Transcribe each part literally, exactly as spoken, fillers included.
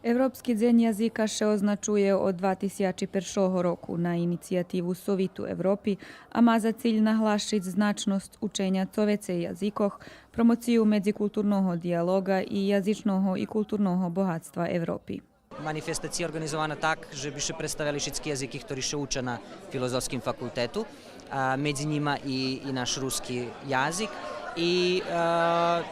Европски дзень язика ше означує од два тисячи першого року на инициятиву Совиту Европи, а ма за циль наглашиц значносц ученя цо вецей язикох, промоцию медзикултурного диялога и язичного и културного богатства Европи. Манифестация є орґанизована так же би ше представяли шицки язики хтори ше уча на Филозофским факултету, а, медзи нїма и, и наш руски язик. И, е,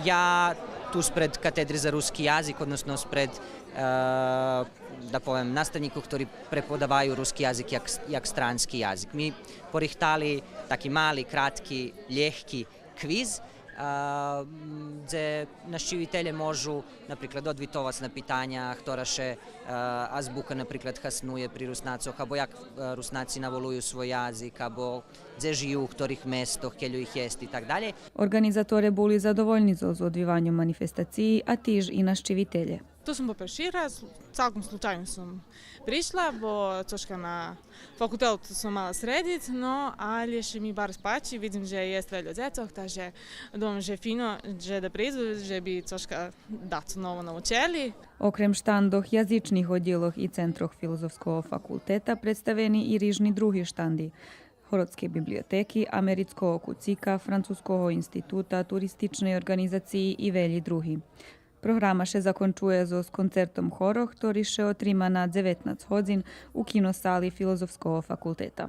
я ту спред катедри за руски язик, односно спред, е, да повем, наставнїкох хтори преподаваю руски язик як, як странски язик. Ми порихтали таки мали, кратки, лєгки квиз, а, м, дзе нащивителє можу, наприклад, одвитовац на питаня хтора ше, а, азбука, наприклад, хаснує при Руснацох, або як, а, Руснаци наволую свой язик, або дзе жию, у хторих местох, кельо их єст и так далєй. Орґанизаторе були задовольни зоз одвиваньом манифестациї, а тиж и нащивителє. Ту сом по перши раз, цалком случайно сом пришла, бо цошка на факултету сом мала средзиц, но, алє ше ми барз пачи, видзим же єст вельо дзецох, та же думам же фино же да придзу, же би цошка дацо ново научели. Окрем штандох язичних оддїлох и центрох Филозофского факултета, представени и рижни други штанди Городскей библиотеки, Америцкого куцика, Француского института, Туристичней орґанизациї и велї други. Програма ше закончує зоз концертом хорох, хтори ше отрима на дзеветнац годзин у киносали Филозофского факултета.